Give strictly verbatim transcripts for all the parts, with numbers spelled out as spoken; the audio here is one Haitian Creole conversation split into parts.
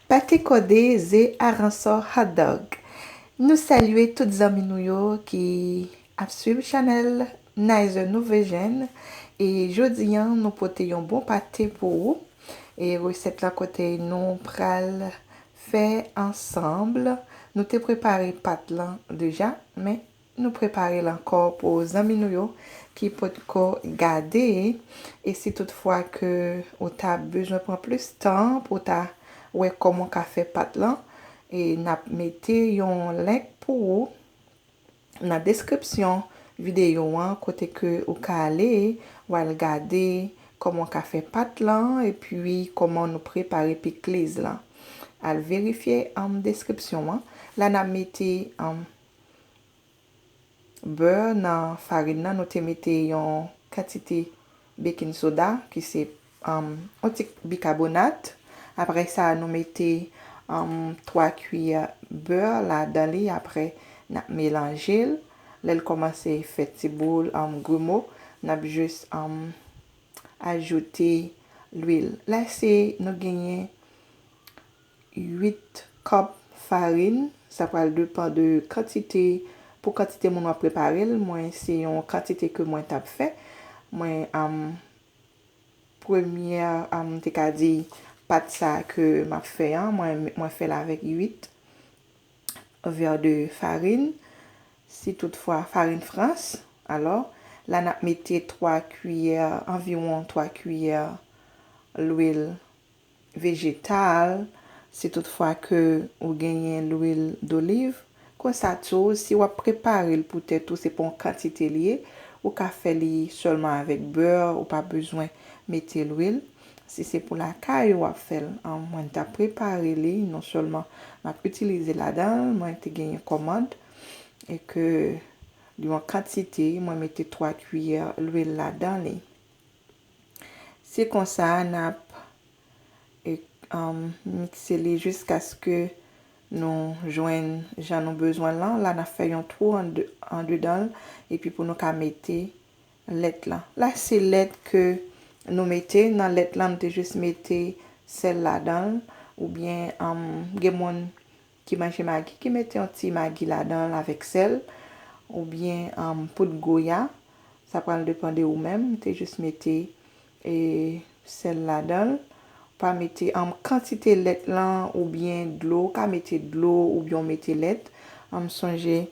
Pate kòde ze aransò hot dog. Nou salye tout zanmi nou yo ki ap swiv chanèl Nizer Nouvejen. E jodi a, nou pote yon bon pate pou ou. E resèt la kote nou pral fè ansanm. Nou te prepare pat lan deja, men nou prepare l ankò pou zanmi nou yo ki potko gade. E si toutfwa ke ou ta bezwen pran plis tan pou ta wè kòman w ka fè pat lan, e n ap mete yon link pou ou nan deskripsyon videyo an, kote ke ou ka ale, w al gade kòman w ka fè pat lan, epi kòman nou prepare pikliz lan. Al verifye, um, deskripsyon an. La, n ap mete, um, bè nan farin nan. Nou te mete yon kantite baking soda, ki se, um, yon ti bikabonat. Apre sa, nou mete, um, twa kiyè bè ladan li. Apre, n ap melanje l. Lè l kòmanse fè ti boul, um, grimo, n ap jis, um, ajoute lwil. La, se nou genyen uit kòp farin. Sa pral depann de kantite, pou kantite moun w ap prepare l. Mwen, se yon kantite ke mwen t ap fè. Mwen, um, premye, um, m te ka di, pat sa ke m ap fè an, mwen, mwen fè l avèk uit vè de farin. Si toutfwa, farin frans. Alò, la, n ap mete twa kiyè, anviwon twa kiyè lwil vejetal, si toutfwa ke ou genyen lwil doliv. Konsa tou, si w ap prepare l pou tèt ou, se pa yon kantite li ye, ou ka fè li sèlman avèk bè, ou pa bezwen mete lwil. Si se pou lakay ou w ap fè l, an, mwen, m ta prepare li, non sèlman m ap itilize ladan l, mwen te genyen kòmand, e ke li yon kantite, mwen mete twa kiyè lwil ladan li. Se konsa n ap, e, um, mikse li jiskaske nou jwenn jan nou bezwen l lan. La, n ap fè yon twou an de-, andedan l, epi pou nou ka mete lèt lan. La, se lèt ke nou mete. Nan lèt lan, nou te jis mete sèl ladan l, oubyen, um, gen moun ki manje magi, ki mete yon ti magi ladan l avèk sèl, oubyen, um, poud goya. Sa pral depann de ou menm. M te jis mete, e, sèl ladan l. Pa mete, um, kantite lèt lan oubyen dlo. Ou ka mete dlo oubyen w mete lèt. Um, sonje,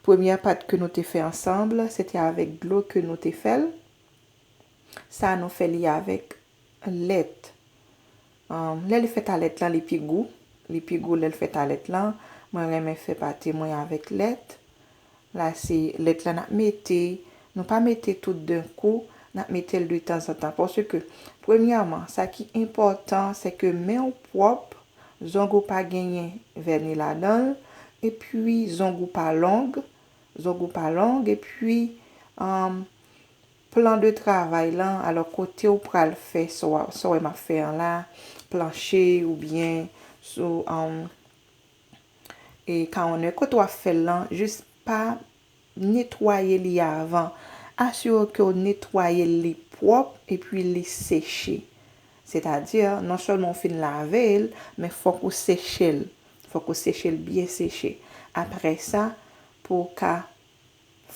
premyè pat ke nou te fè ansanm, se te avèk dlo ke nou te fè l. Sa nou fè li avèk lèt. Um, lè li fèt a lèt lan, li pi gou. Li pi gou lè l fèt a lèt lan. Mwen renmen fè pate mwen avèk lèt. La, se lèt lan n ap mete. Nou pa mete tout d'un coup, n ap mete l de tanzantan. Paske, premyèman, sa ki enpòtan, se ke men w pwòp, zong ou pa genyen vèni ladan l, epi zong ou pa long, zong ou pa long, epi, um, plan de travay lan, alò kote w pral fè sa w, sa w wè m ap fè an la, planche oubyen sou, um, e, kawonnè, kote w ap fè l lan, jis pa netwaye li avan. Asire w ke w netwaye l, li pwòp epi li seche. Sètadi, non sèlman w fin lave l, men fòk ou seche l. Fòk ou seche l byen seche. Apre sa, pou w ka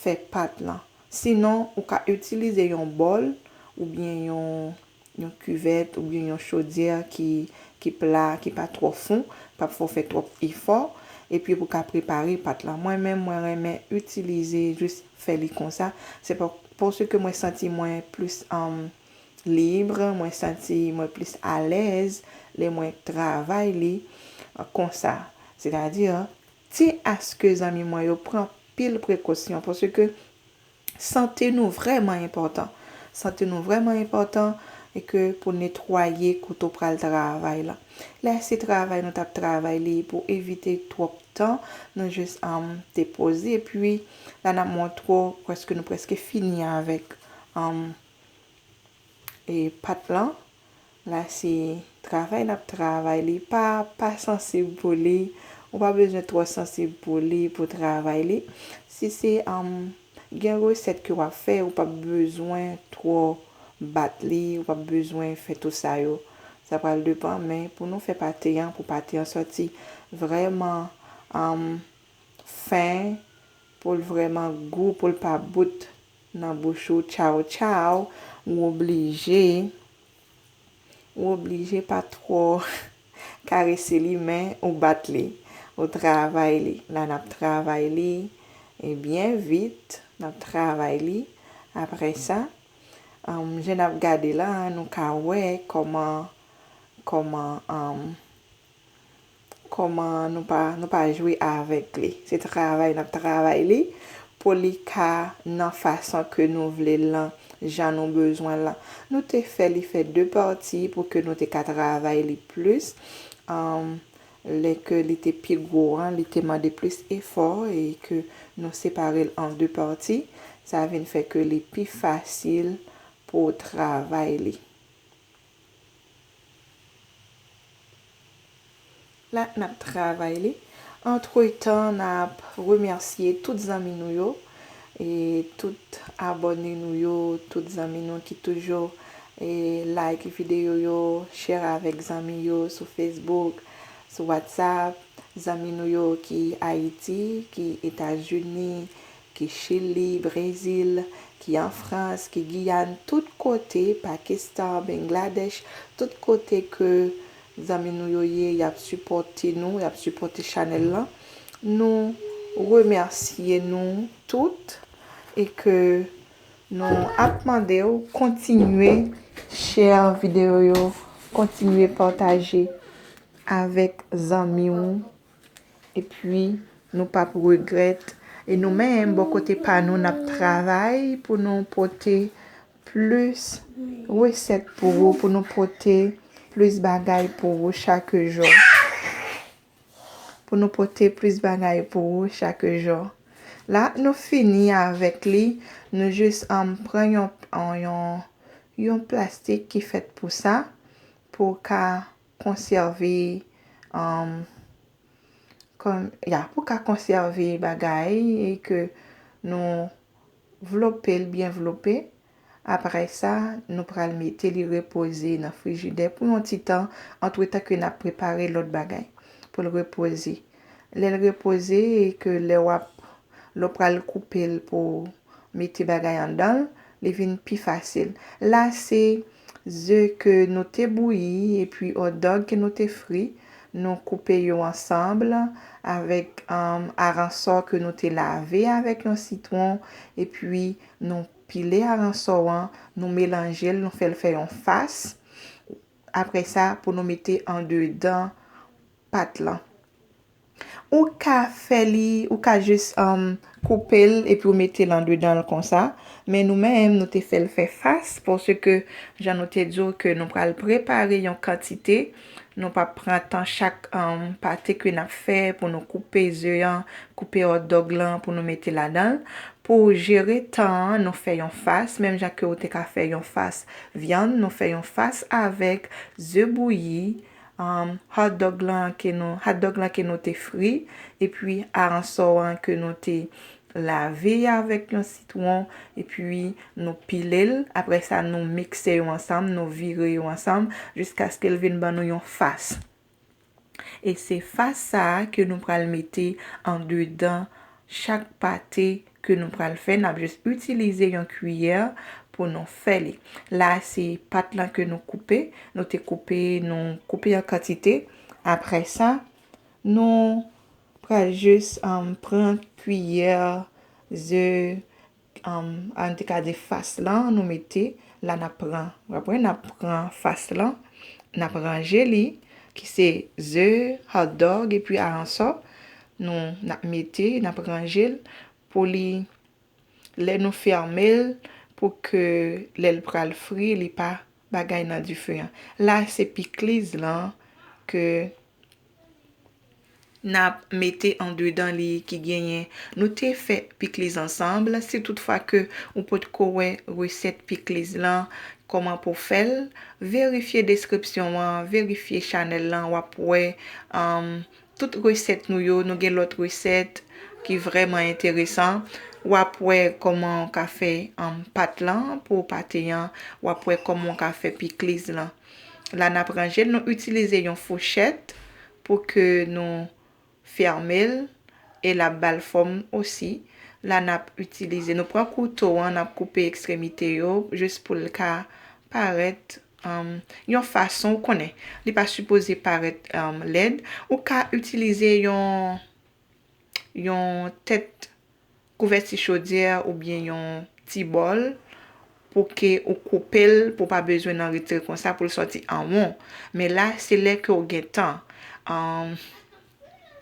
fè pat lan. Sinon, ou ka itilize yon bòl oubyen yon, yon kivèt oubyen yon chodyè ki, ki pla, ki pa twò fon, p ap fè w fè twòp efò, epi pou w ka prepare pat lan. Mwen menm, mwen renmen itilize, jis fè li konsa. Se pa, paske mwen santi mwen plis, um, lib, mwen santi mwen plis alèz lè mwen travay li, uh, konsa. Sètadi, te aske zanmi mwen yo pran pil prekosyon, paske sante nou vrèman enpòtan. Sante nou vrèman enpòtan, e ke pou netwaye kote w pral travay la. Lè se travay nou t ap travay li pou evite twòp tan, nou jis, um, te poze, epi la n ap montre w, prèske nou prèske fini avèk, um, e pat lan. La, se travay n ap travay li. Pa, pa sansib pou li. Ou pa bezwen twò sansib pou li, pou travay li. Si se, um, gen resèt ke w ap fè, ou p ap bezwen twò bat li, ou p ap bezwen fè tout sa yo. Sa pral depan, men pou nou fè pate an, pou pate an sòti vrèman, um, fen, pou l vrèman gou, pou l pa bout nan bouch ou, tchaw tchaw, ou oblije, ou oblije pa twò karese li, men ou bat li, ou travay li. La n ap travay li, e byen vit, n ap travay li. Apre sa, um, jan n ap gade la, nou ka wè kòman, kòman, um, kòman nou pa, nou pa jwe avèk li. Se travay n ap travay li pou li ka nan fason ke nou vle l lan, jan nou bezwen l lan. Nou te fè li fè de pati pou ke nou te ka travay li plis. Um, lè ke li te pi gwo an, li te mande plis efò e ke nou separe l an de pati, sa vin fè ke li pi fasil pou travay li. La, n ap travay li. Antretan, n ap remèsye tout zanmi nou yo e tout abòne nou yo, tout zanmi nou ki toujou e like videyo yo, share avèk zanmi yo sou Facebook, sou WhatsApp, zanmi nou yo ki Ayiti, ki Etazini, ki Chili, Brezil, ki an Frans, ki Giyàn, tout kote, Pakistan, Bangladesh, tout kote ke zanmi nou yo ye, y ap sipòte nou, y ap sipòte chanèl lan. Nou remèsye nou tout e ke nou ap mande w kontinye share videyo yo, kontinye pataje avèk zanmi w. Epi, nou p ap regrèt. E nou menm, bò kote pa nou, n ap travay pou nou pote plis resèt pou ou, pou nou pote plis bagay pou ou chak jou. Pou nou pote plis bagay pou ou chak jou. La, nou fini avèk li. Nou jis, um, pran yon, yon, yon, yon plastik ki fèt pou sa, pou w ka konsève, um, kòm, ya, pou ka konsève bagay e ke nou vlope l byen vlope. Apre sa, nou pral mete li repoze nan frijidè pou yon ti tan, antretan ke n ap prepare lòt bagay pou l repoze. Lè l repoze e ke lè w ap, lè w pral koupe l pou mete bagay anndan l, li vin pi fasil. La, se ze ke nou te bouyi epi hotdog ke nou te fri. Nou koupe yo ansanm avèk, um, aransò ke nou te lave avèk yon sitwon, epi nou pile aransò an, nou melanje l, nou fè l fè yon fas. Apre sa, pou nou mete andedan pat lan. Ou ka fè li, ou ka jis, um, koupe l epi ou mete l andedan l konsa. Men nou menm, nou te fè l fè fas, paske jan nou te di w ke nou pral prepare yon kantite, nou p ap pran tan chak, um, pate ke n ap fè pou nou koupe ze an, koupe hotdog lan pou nou mete ladan l. Pou jere tan an, nou fè yon fas, menm jan ke ou te ka fè yon fas vyann, nou fè yon fas avèk ze bouyi, um, hotdog lan ke nou, hotdog lan ke nou te fri, epi aransò an ke nou te lave avèk yon sitwon, epi nou pile l. Apre sa, nou mikse yo ansanm, nou vire yo ansanm, jiskaske l vin ban nou yon fas. E se fas sa a ke nou pral mete andedan chak pate ke nou pral fè. N ap jis itilize yon kiyè pou nou fè li. La, se pat lan ke nou koupe. Nou te koupe, nou koupe an kantite. Apre sa, nou pral jis, um, pran kiyè ze, um, an te ka di fas lan, nou mete, la n ap pran, w ap wè, n ap pran fas lan, n ap ranje li, ki se ze, hotdog, epi aransò, nou, n ap mete, n ap ranje l pou li, lè nou fèmen l, pou ke lè l pral fri, li pa bagay nan dife an. La, se pikliz lan ke n ap mete andedan li ki genyen. Nou te fè pikliz ansanm. Si toutfwa ke ou potko wè resèt pikliz lan, kòman pou fè l, verifye deskripsyon an, verifye chanèl lan, w ap wè, um, tout resèt nou yo. Nou gen lòt resèt ki vrèman enteresan. W ap wè kòman w ka fè, um, pat lan pou pate an. W ap wè kòman w ka fè pikliz lan. La n ap ranje l, nou itilize yon fouchèt pou ke nou fèmen l e l ap ba l fòm osi. La n ap itilize, nou pran kouto an, n ap koupe ekstremite yo jis pou l ka parèt yon fason, ou konnen, li pa sipoze parèt lèd. Ou ka itilize yon yon tèt kouvèti chodyè oubyen yon ti bòl pou ke ou koupe l, pou w pa bezwen nan retire konsa pou l sòti an won. Men la, se lè ke w gen tan.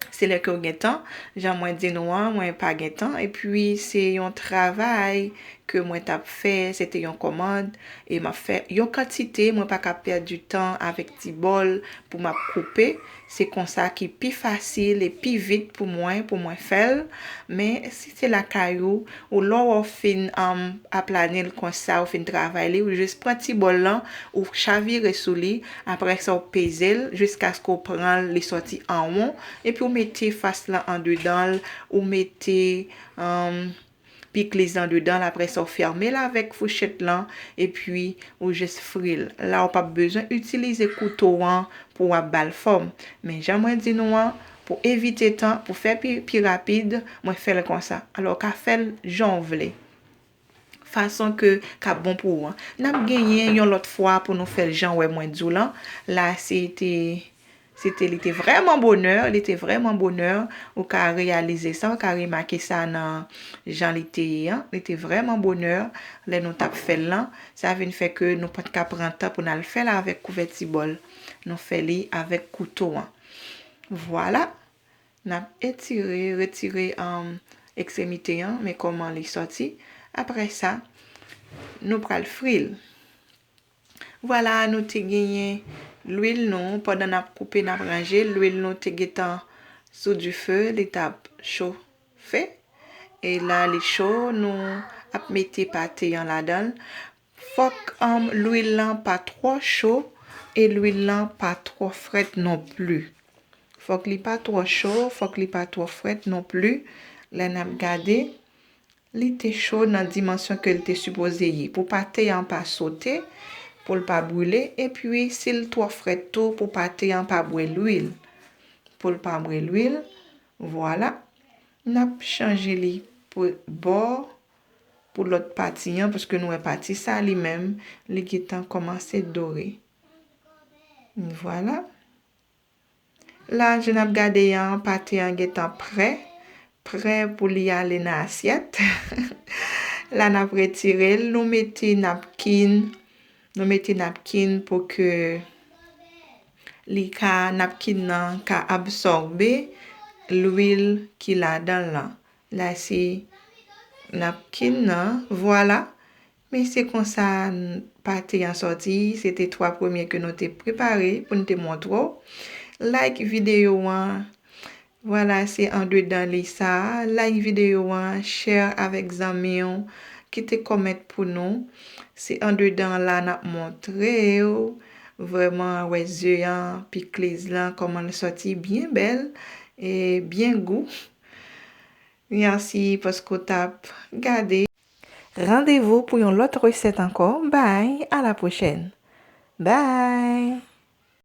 Se lè ke w gen tan. Jan mwen di nou an, mwen pa gen tan. Epi, se yon travay ke mwen t ap fè, se te yon kòmand, e m ap fè yon kantite, mwen pa ka pèdi tan avèk ti bòl pou m ap koupe. Se konsa ki pi fasil e pi vit pou mwen, pou mwen fè l. Men si se lakay ou, ou lè w fin aplani l konsa, ou fin travay li, ou jis pran ti bòl lan, ou chavire sou li, apre sa w peze l jiskaske w pran l, li sòti an won, epi w mete fas lan andedan l, ou mete pikliz andedan l, apre sa w fèmen l avèk fouchèt lan, epi ou jis fri l. La w p ap bezwen itilize kouto an pou w ap ba l fòm. Men jan mwen di nou an, pou evite tan, pou fè pi, pi rapid, mwen fè l konsa. Alò w ka fè l jan w vle. Fason ke k ap bon pou ou an. N ap genyen yon lòt fwa pou nou fè l jan w wè mwen di w lan. La se te Se te, li te vrèman bonè, li te vrèman bonè. Ou ka reyalize sa, ou ka remake sa nan jan li te ye an. Li te vrèman bonè lè nou t ap fè l lan. Sa vin fè ke nou pa t ka pran tan pou n al fè l avèk kouvèti bòl. Nou fè li avèk kouto an. Vwala. N ap etire, retire ekstremite an, men kòman li sòti. Apre sa, nou pral fri l. Vwala, nou te genyen lwil nou, pandan n ap koupe, n ap ranje, lwil nou te gentan sou dife, li t ap chofe. E la, li cho, nou ap mete pate an ladan l. Fòk lwil lan pa twò cho e lwil lan pa twò frèt non pli. Fòk li pa twò cho, fòk li pa twò frèt non pli. Lè n ap gade, li te cho nan dimansyon ke l te sipoze ye, pou pate an pa sote, pou l pa brile, epi si l twò frèt tou, pou pate an pa bwè lwil. Pou l pa bwè lwil, vwala. N ap chanje li pou bò, pou lòt pati an, paske nou wè pati sa li menm, li gentan kòmanse dore. Vwala. La, jan n ap gade an, pate an gentan prè, prè pou li ale nan asyèt. La, n ap retire l, nou mete napkin, nou mete napkin pou ke li ka, napkin nan ka absòbe lwil ki ladan l lan. La, se napkin nan, vwala. Men se konsa pate an sòti. Se te twa premye ke nou te prepare pou n te montre w. Like videyo an. Vwala, se andedan li sa. Like videyo an, share avèk zanmi w, kite kòmant pou nou. Se andedan la n ap montre w. Vrèman, wè ze an, pikliz lan, kòman l sòti byen bèl e byen gou. Mèsi paske w t ap gade. Randevou pou yon lòt resèt ankò. Bye, à la prochaine. Bye.